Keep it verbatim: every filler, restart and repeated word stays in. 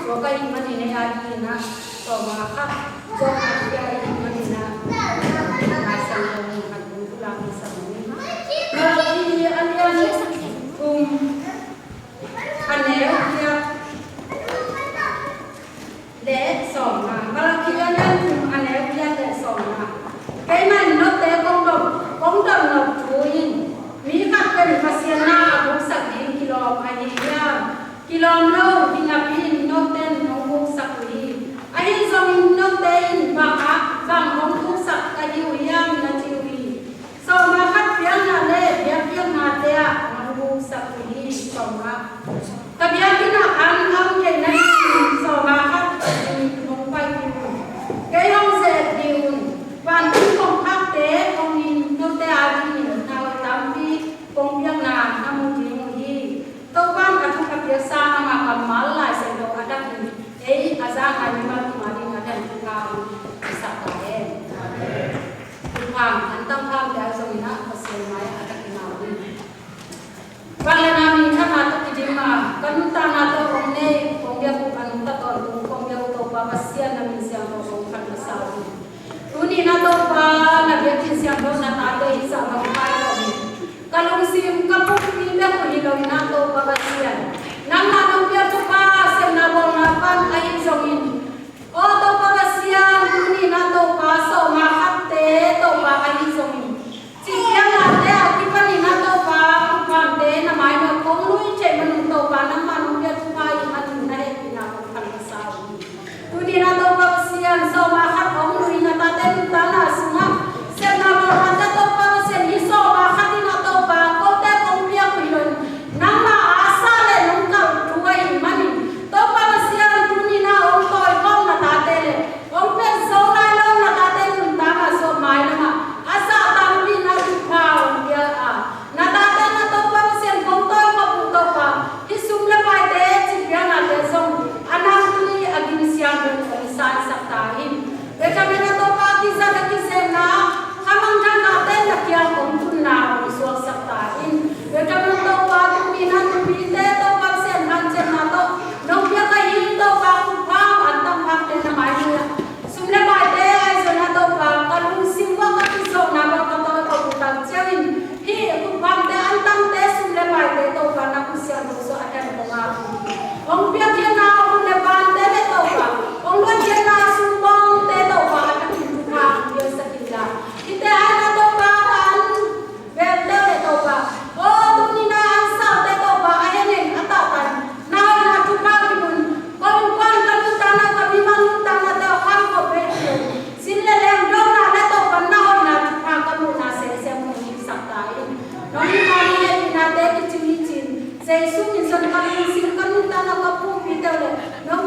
Tua ka hih manin ei a dingin ah sawma khat zong a pia i hih manin ah Lai Siangtho hong khat hong pulak hi sa manin. Malakhi a lian thum a neu giat le sawmnga. Malakhi a lian thum a neu giat le sawmnga. Keimah in note kong dot, kong dot nop thu in mi khat pen Pasian na a guksak ding kilawm ahi hiam? Kilawm lo hi napi in note in hong guksak uh hi. Ahi zongin note in bang ah, bang hong guksak ka hi uh hiam na ci uh hi. Sawma khat piakna le biakpiaknate ah nong guksak uh hi. Sawma, ka biakinn ah an a om kei nadingin sawma khat hong paipih un. Kei hong ze-et ding un. Vantung kongkhakte hong in note a dingin na hoih tampi kong piakna na mu ding uh hi. Topa in a thu a piaksa amah kammal Lai Siangtho a dakin ei a za ngai mimal kim a dingin a dakin thupha hong pia sak ta hen. Thupha, an tam phamte a zongin ah Pasian mai a dakin a ding. Vangliatna minthanna tawh kidim a, ka nuntakna tawh hong nei kong biak uh, a nungta tawntung kong biak uh Topa Pasian, na min siangtho kong phat masa uh hi. Tuni-in ah Topa, na biakinn siangtho na tate hi zah bang pai lo hi. Ka lungsim ka pumpi bek uh hi lo-in ah Topa Pasian, nangmah nong piak thupha, sepna bawlna pan ahi zongin, aw Topa Pasian, tuni-in ah Topa, sawma khatte Topa ahi zongin, cih piaknate a kipanin ah Topa, thupha phamte na mai-ah kong lui theih manun Topa, nangmah nong piak thupha i manin na hehpihna kong phat masa uh hi. Tuni-in ah Topa Pasian, sawma khat hong lui na tate nuntakna sungah sepna bawlnate Topa Pasian, hih sawma khat in ah Topa, kote kong piak uh hi lo-in, nangmah a sa le nong kalh thu ahih manin, Topa Pasian, tuni-in ah hong tawikhawm na tate le hong pia zo nai lo na tate nuntakna sungah, mailamah a zah tampi in ah thupha hong pia a, na tate na Topa Pasian kong tawikhawm uh Topa, hih sum le paite cih piaknate zong a nang tuni a gim siang ding hong saisak ta in. Benjamin na Topa kizat a kizepna, khamangthang nate na kiang hong tunna hong suaksak ta in. Benjamin Topa tuni na nupite Topa Pasian hanciamna tawh nong piak ahi Topa, khupham an tam phamte na mai-ah, sum le paite ahi zongin ah Topa, ka lungsim bang, ka kizopna bang, ka tawi ka butak ciangin, hih khupham te, an tamte, sum le paite Topa, na khut siangtho sungah a dan kong ap uh hi. Hong piakkhiatna hun le vante le Topa, hong luankhiatna sum bawngte Topa, a dakin thupha hong piaksak in la. Hihte ahi na Topa, ka an bel le Topa, aw tuni-in ah an salte Topa, a henin a tahtan na hoihna thupha kim un. Kong pan ka nuntakna, ka mimal nuntaknate aw kham khop bek hi lo. Sin le leng dona le Topa na hoihna thupha ka muhna semsem hong hihsak ta in. Nong hihna, na hehpihnate kicing hi ci-in, Jesu min suang ka lungsim, ka nuntakna, ka pumpite uh le nong